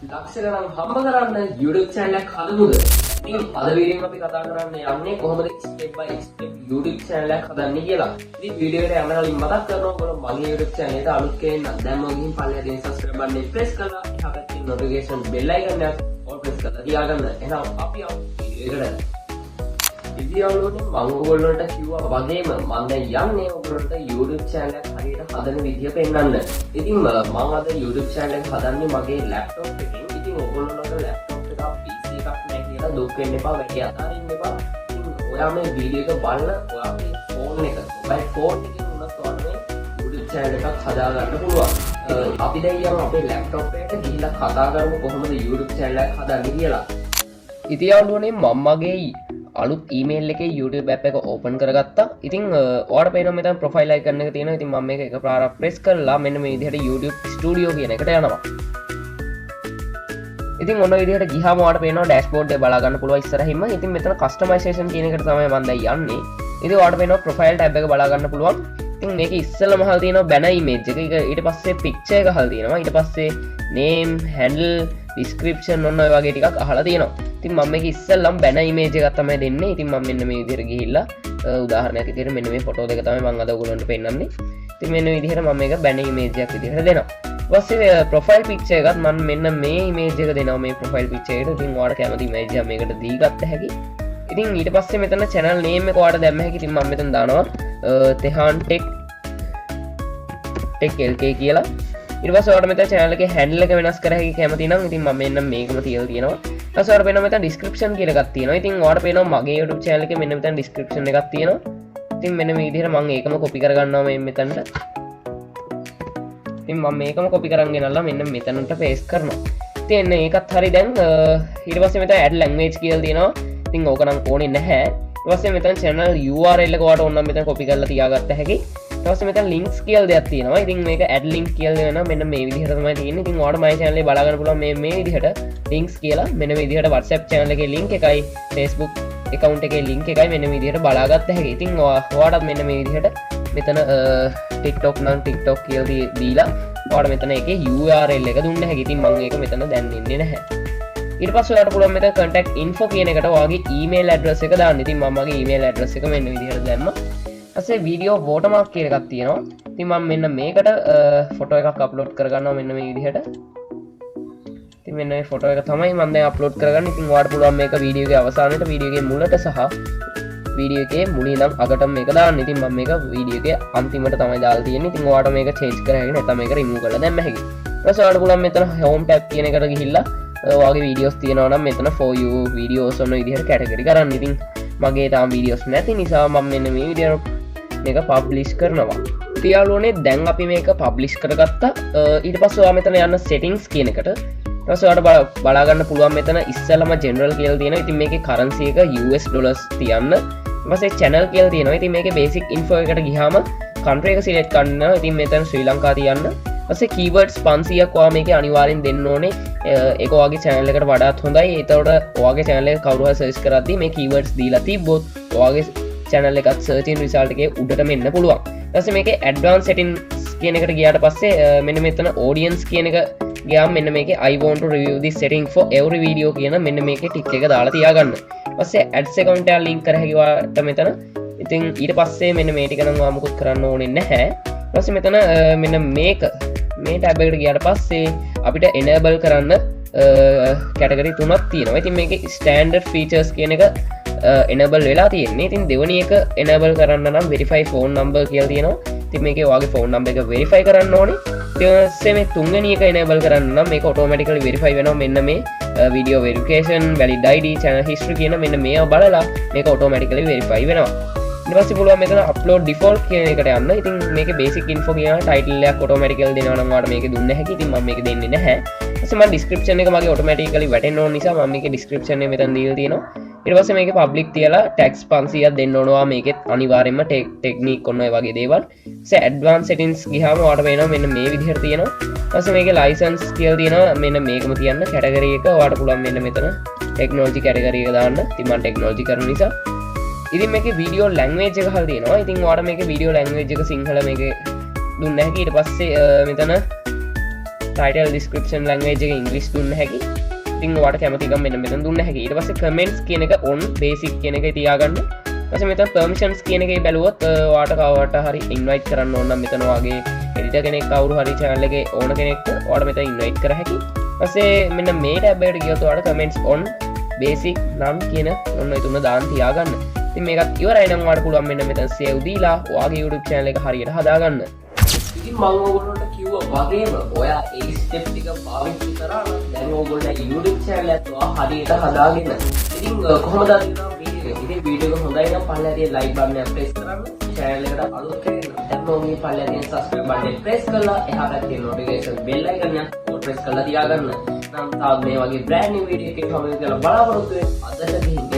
ලක්ෂ ගණන් හම්බ කරන්න YouTube channel එකක් හදමුද? ඉතින් අද වීඩියෝ එකෙන් අපි කතා කරන්න යන්නේ කොහොමද step by step YouTube channel එකක් හදන්නේ කියලා. ඉතින් වීඩියෝ එකට යන්න කලින් මතක් කරනවා, ඔයගොල්ලෝ මගේ YouTube channel එකට අලුත් කෙනෙක් නම් දැන්ම ගිහින් පල්ලෙහා තියෙන subscribe button එක press කරලා එහා පැත්තේ notification bell icon එක all press කරලා තියාගන්න. එහෙනම් අපි යමු වීඩියෝ එකට. ඉතින් යාළුවනේ, මම ඔයගොල්ලන්ට කිව්වා වගේම මම දැන් යන්නේ ඔයගොල්ලන්ට YouTube channel එකක් හරියට හදන විදිය පෙන්වන්න. ඉතින් මම අද YouTube channel එක හදන්නේ මගේ laptop එකෙන්. ඉතින් ඔයගොල්ලෝ ළඟ laptop එකක්, PC එකක් නැහැ කියලා දුක් වෙන්න එපා, වැඩි අතාරින්න එපා. ඉතින් ඔයා මේ වීඩියෝ එක බලන ඔයාගේ ෆෝන් එක, මොබයිල් ෆෝන් එකෙන් වුණත් ඔයාලට මේ YouTube channel එකක් හදාගන්න පුළුවන්. අපි දැන් යමු අපේ laptop එකට ගිහිල්ලා කතා කරමු කොහොමද YouTube channel එකක් හදන්නේ කියලා. ඉතින් යාළුවනේ, මම මගේ අලුත් ඊමේල් එකේ YouTube app එක ඕපන් කරගත්තා. ඉතින් ඔයාලට පේනවා මෙතන ප්‍රොෆයිල් අයිකන් එක තියෙනවා. ඉතින් මම මේක එකපාරක් ප්‍රෙස් කරලා මෙන්න මේ විදිහට YouTube Studio කියන එකට යනවා. ඉතින් ඔන්න විදිහට ගියාම ඔයාලට පේනවා ඩෑෂ්බෝඩ් එක බලා ගන්න පුළුවන් ඉස්සරහින්ම. ඉතින් මෙතන කස්ටමයිසේෂන් කියන එකට තමයි මම දැන් යන්නේ. ඉතින් ඔයාලට පේනවා ප්‍රොෆයිල් ටැබ් එක බලා ගන්න පුළුවන්. ඉතින් මේක ඉස්සෙල්ලම අහලා තියෙනවා බැනර් ඉමේජ් එක. ඒක ඊට පස්සේ පික්චර් එක අහලා තියෙනවා. ඊට පස්සේ නේම්, හැන්ඩල්, ඩිස්ක්‍රිප්ෂන් ඔන්න ඔය වගේ ටිකක් අහලා තියෙනවා. ඉතින් මම මේක ඉස්සෙල්ලම බැනර් ඉමේජ් එකක් තමයි දෙන්නේ. ඉතින් මම මෙන්න මේ විදිහට ගිහිල්ලා උදාහරණයක් විදිහට මෙන්න මේ ෆොටෝ දෙක තමයි මම අද ඔයගොල්ලන්ට පෙන්නන්නේ. ඉතින් මෙන්න මේ විදිහට මම මේක බැනර් ඉමේජ් එකක් විදිහට දෙනවා. ඊට පස්සේ ප්‍රොෆයිල් පික්චර් එකත් මම මෙන්න මේ ඉමේජ් එක දෙනවා මේ ප්‍රොෆයිල් පික්චර් එකට. ඉතින් ඔයාලට කැමති ඉමේජ් එකක් මේකට දී ගත්ත හැකි. ඉතින් ඊට පස්සේ මෙතන චැනල් නේම් එක ඔයාලට දැම්ම හැකි. ඉතින් මම මෙතන දානවා තෙහාන් ටෙක් ටෙක් LK කියලා. ඊට පස්සේ ඔයාලට මෙතන චැනල් එකේ හැන්ඩල් එක වෙනස් කර හැකි කැමති නම්. ඉතින් මම මෙන්න මේකම තියලා තියෙනවා. ඊට පස්සේ ඔයාලට පේනවා මෙතන ඩිස්ක්‍රිප්ෂන් කියලා එකක් තියෙනවා. ඉතින් ඔයාලට පේනවා මගේ YouTube channel එකේ මෙන්න මෙතන ඩිස්ක්‍රිප්ෂන් එකක් තියෙනවා. ඉතින් මෙන්න මේ විදිහට මම ඒකම කොපි කරගන්නවා මේ මෙතනට. ඉතින් මම මේකම කොපි කරන් ගෙනල්ලා මෙන්න මෙතනට පේස්ට් කරනවා. ඉතින් එන්න ඒකත් හරි. දැන් ඊට පස්සේ මෙතන ඇඩ් ලැන්ග්වේජ් කියලා තියෙනවා. ඉතින් ඕක නම් ඕනේ නැහැ. ඊට පස්සේ මෙතන channel URL එක ඔයාලට ඕන නම් මෙතන කොපි කරලා තියාගත්ත හැකි. ඊට පස්සේ මෙතන links කියලා දෙයක් තියෙනවා. ඉතින් මේක add link කියලා දෙනවා. මෙන්න මේ විදිහට තමයි තියෙන්නේ. ඉතින් ඔයාලට මගේ channel එකේ බලා ගන්න පුළුවන් මේ මේ විදිහට links කියලා. මෙන්න මේ විදිහට WhatsApp channel එකේ link එකයි Facebook account එකේ link එකයි මෙන්න මේ විදිහට බලාගත්ත හැකි. ඉතින් ඔයාටත් මෙන්න මේ විදිහට මෙතන TikTok නම් TikTok කියලා දීලා ඔයාලට මෙතන ඒකේ URL එක දුන්න හැකි. ඉතින් මම ඒක මෙතන දැන් දෙන්නේ නැහැ. ඊට පස්සේ ඔයාලට පුළුවන් මෙතන contact info කියන එකට ඔයාගේ email address එක දාන්න. ඉතින් මම මගේ email address එක මෙන්න විදිහට දැම්මා. ඊපස්සේ වීඩියෝ වෝටර්මාර්ක් කියලා එකක් තියෙනවා. ඉතින් මම මෙන්න මේකට ෆොටෝ එකක් අප්ලෝඩ් කරගන්නවා මෙන්න මේ විදිහට. ඉතින් මෙන්න මේ ෆොටෝ එක තමයි මම දැන් අප්ලෝඩ් කරගන්නේ. ඉතින් ඔයාලට පුළුවන් මේක වීඩියෝ එකේ අවසානයේ, වීඩියෝ එකේ මුලට සහ වීඩියෝ එකේ මුලින් ඉඳන් අගටම මේක දාන්න. ඉතින් මම මේක වීඩියෝ එකේ අන්තිමට තමයි දාලා තියෙන්නේ. ඉතින් ඔයාලට මේක චේන්ජ් කර හැකි, නැත්නම් මේක රිමූව් කරලා දැම්ම හැකි. ඊට පස්සේ ඔයාලට පුළුවන් මෙතන හෝම් ටැබ් කියන එකට ගිහිල්ලා ඔයාගේ වීඩියෝස් තියෙනවා නම් මෙතන for you videos ඔන්න විදිහට කැටගරි කරන්න. ඉතින් මගේ තාම වීඩියෝස් නැති නිසා මම මෙන්න මේ විදිහට මේක පබ්ලිෂ් කරනවා. ඉතින් යාළුවනේ, දැන් අපි මේක පබ්ලිෂ් කරගත්තා. ඊට පස්සේ ඔයා මෙතන යන්න සෙටින්ග්ස් කියන එකට. ඊට පස්සේ ඔයාලට බලා ගන්න පුළුවන් මෙතන ඉස්සෙල්ලම ජෙනරල් කියලා තියෙනවා. ඉතින් මේකේ කරන්සි එක US dollars තියන්න. ඊට පස්සේ චැනල් කියලා තියෙනවා. ඉතින් මේකේ බේසික් ඉන්ෆෝ එකට ගියාම කන්ට්‍රි එක සිලෙක්ට් කරන්න. ඉතින් මෙතන ශ්‍රී ලංකා තියන්න. ඊපස්සේ කීවර්ඩ්ස් 500ක් ඔයා මේකේ අනිවාර්යෙන් දෙන්න ඕනේ. ඒක ඔයාගේ චැනල් එකට වඩාත් හොඳයි. එතකොට ඔයාගේ චැනල් එක කවුරු හරි සර්ච් කරද්දී මේ කීවර්ඩ්ස් දීලා තිබ්බොත් ඔයාගේ චැනල් එකත් සර්ච් ඉන් රිසල්ට් එකේ උඩටම එන්න පුළුවන්. ඊට පස්සේ මේකේ ඇඩ්වාන්ස් සෙටින්ග්ස් කියන එකට ගියාට පස්සේ මෙන්න මෙතන ඔඩියන්ස් කියන එක ගියාම මෙන්න මේකේ "I want to review this setting for every video" කියන මෙන්න මේකේ ටික් එක දාලා තියාගන්න. ඊට පස්සේ ඇඩ්ස් account එක ලින්ක් කර හැකි ඔයාලට මෙතන. ඉතින් ඊට පස්සේ මෙන්න මේ ටික නම් ඔයා මුකුත් කරන්න ඕනේ නැහැ. ඊට පස්සේ මෙතන මෙන්න මේක මේ ටැබ් එකට ගියාට පස්සේ අපිට එනේබල් කරන්න කැටගරි තුනක් තියෙනවා. ඉතින් මේකේ ස්ටෑන්ඩඩ් ෆීචර්ස් කියන එක එනේබල් වෙලා තියෙන්නේ. ඉතින් දෙවෙනි එක එනේබල් කරන්න නම් වෙරිෆයි ෆෝන් නම්බර් කියලා තියෙනවා. ඉතින් මේකේ ඔයාගේ ෆෝන් නම්බර් එක වෙරිෆයි කරන්න ඕනේ. ඊට පස්සේ මේ තුන්වෙනි එක එනේබල් කරන්න නම් මේක ඔටෝමැටිකලි වෙරිෆයි වෙනවා. මෙන්න මේ video verification, valid ID, channel history කියන මෙන්න මේවා බලලා මේක ඔටෝමැටිකලි වෙරිෆයි වෙනවා. ඊට පස්සේ පුළුවන් මෙතන අප්ලෝඩ් ඩිෆෝල්ට් කියන එකට යන්න. ඉතින් මේකේ බේසික් ඉන්ෆෝ කියන ටයිටල් එකක් ඔටෝමැටිකලි දෙනවා නම් ඔයාලට මේක දුන්න හැකි. ඉතින් මම මේක දෙන්නේ නැහැ. ඊට පස්සේ මම ඩිස්ක්‍රිප්ෂන් එක මගේ ඔටෝමැටිකලි වැටෙන්න ඕන නිසා මම මේකේ ඩිස්ක්‍රිප්ෂන් එක මෙතන දීලා තියෙනවා. ඊට පස්සේ මේකේ පබ්ලික් තියලා ටැග්ස් 500ක් දෙන්න ඕනවා මේකෙත් අනිවාර්යයෙන්ම ටෙක්නික් ඔන්න ඔය වගේ දේවල්. ඊට පස්සේ ඇඩ්වාන්ස් සෙටින්ග්ස් ගියාම ඔයාලට පේනවා මෙන්න මේ විදිහට තියෙනවා. ඊට පස්සේ මේකේ ලයිසන්ස් කියලා තියෙනවා. මෙන්න මේකම තියන්න. කැටගරි එක ඔයාලට පුළුවන් මෙන්න මෙතන ටෙක්නොලොජි කැටගරි එක දාන්න. ඉතින් මම ටෙක්නොලොජි කරන නිසා. ඉතින් මේකේ වීඩියෝ ලැන්ග්වේජ් එක අහලා තියෙනවා. ඉතින් ඔයාලට මේකේ වීඩියෝ ලැන්ග්වේජ් එක සිංහල මේකේ දුන්න හැකි. ඊට පස්සේ මෙතන ටයිටල්, ඩිස්ක්‍රිප්ෂන් ලැන්ග්වේජ් එක ඉංග්‍රීසි දුන්න හැකි. ඉතින් ඔයාලට කැමති එකක් මෙන්න මෙතන දුන්න හැකි. ඊට පස්සේ කමෙන්ට්ස් කියන එක ඔන්, බේසික් කියන එක තියාගන්න. ඊට පස්සේ මෙතන පර්මිෂන්ස් කියන එකේ බැලුවොත් ඔයාට කවවට හරි ඉන්වයිට් කරන්න ඕන නම් මෙතන ඔයාගේ එඩිටර් කෙනෙක්, කවුරු හරි චැනල් එකේ ඕන කෙනෙක්ට ඔයාට මෙතන ඉන්වයිට් කර හැකි. ඊපස්සේ මෙන්න මේ ටැබ් එකට ගියොත් ඔයාට කමෙන්ට්ස් ඔන්, බේසික් නම් කියන ඔන්න ඔය තුන දාන්න තියාගන්න. ඉතින් මේකත් ඉවරයි නම් ඔයාලට පුළුවන් මෙන්න මෙතන සේව් දීලා ඔයාගේ YouTube channel එක හරියට හදාගන්න. ඉතින් මම ඕගොල්ලන්ට කිව්වා වගේම ඔයා ඒ ස්ටෙප් ටික පාවිච්චි කරා නම් දැන් ඕගොල්ලෝ YouTube channel එකත් ඔයා හරියට හදාගෙන. ඉතින් කොහොමද අද වීඩියෝ එක? ඉතින් වීඩියෝ එක හොඳයි නම් පල්ලෙහා තියෙන ලයික් බටන් එක ප්‍රෙස් කරන්න. චැනල් එකට අලුත් කෙනෙක් නම් දැන් මම මේ පල්ලෙහා තියෙන සබ්ස්ක්‍රයිබ් බටන් එක ප්‍රෙස් කරලා එහා පැත්තේ නොටිෆිකේෂන් බෙල් අයිකන් එක ඕල් ප්‍රෙස් කරලා තියාගන්න. නම් තාම මේ වගේ බ්‍රෑන්ඩ් නිව් වීඩියෝ එකක් හමු වෙන කියලා බලාපොරොත්තු වෙන අදට ගිහින්.